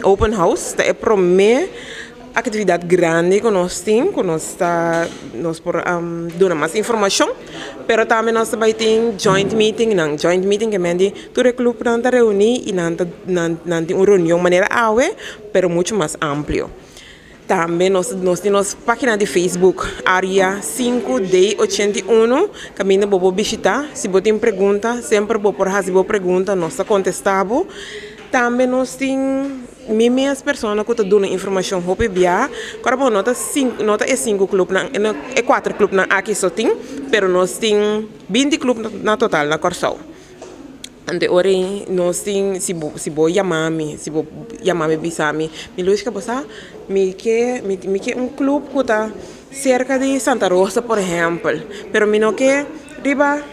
Open house ta e promé aktividat grandi ku nos tin, ku nos ta nos por duna mas informashon, pero tambe nos ta bai tin joint meeting nan. Joint meeting ke men di tur e klupnan ta reuní i nan ta nan nan tin un reunion manera awe, pero muchu mas amplio. Tambe nos nos tin nos página di Facebook, Área 5D81, kaminda bo por bishitá. Si bo tin pregunta, semper bo por hasi bo pregunta, nos ta kontestá bo. Tambe nos tin mi mes persona ku ta duna informashon hopi bia. Kòrda bo no ta sinku, no ta e sinku klupnan, e kuater klupnan aki so tin, pero nos tin 20 klup na total na Kòrsou. Ante ora ei nos tin, si bo yama mi, si bo yama mi bisa mi: "Milushka, bo sa, mi ke un klup ku ta serka di Santa Rosa, por ehèmpel, pero mi no ke riba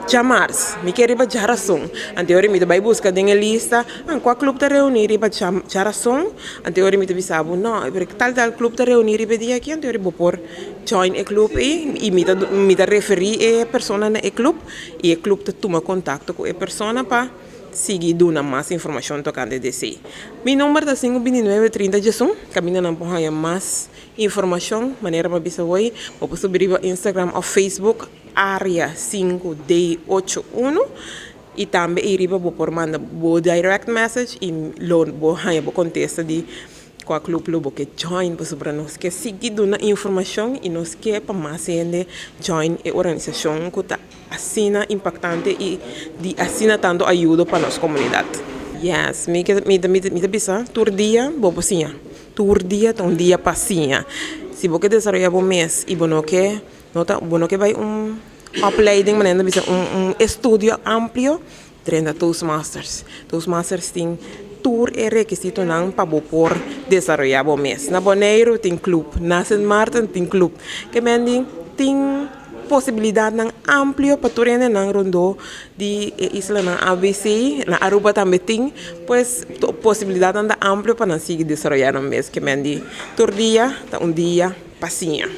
djamars, mi ke riba djarason." Ante ora mi ta bai buska den e lista kua klup ta reuní riba djarason. Ante ora mi ta bisa bo: "No, pero tal tal klup ta reuní riba e dia aki." Ante ora bo por join e klup ei i mi ta referí e persona na e klup i e klup ta tuma kontakto ku e persona pa sigui duna mas informashon tokante di esei. Mi number ta 529 30 11, kaminda nan por haña mas informashon. Manera mi a bisa awor, bo por subi riba Instagram òf Facebook, Área 5D81, i tambe ei riba bo por manda bo direct message i lo bo haña bo kontesta di kua klup lo bo ke join, pasobra nos ke sigui duna informashon i nos ke pa mas hende join e organisashon ku ta asina impaktante i di asina tantu ayudo pa nos komunidat. Yes, mi ta bisa tur dia bo por siña. Tur dia ta un dia pa siña. Si bo ke desaroyá bo mes i bo no ke no ta bo no ke bai un opleiding, manera bisa un estudio amplio, drenta Toastmasters. Toastmasters tin tur e rekisitonan pa bo por desaroyá bo mes. Na Boneiru tin klup, na Sint Maarten tin klup. Ke men di tin posibilidatnan amplio pa tur hendenan rondó di e islanan ABC, na Aruba tambe tin, pues posibilidatnan ta amplio pa nan sigui desaroyá nan mes. Ke men di tur dia ta un dia pa siña.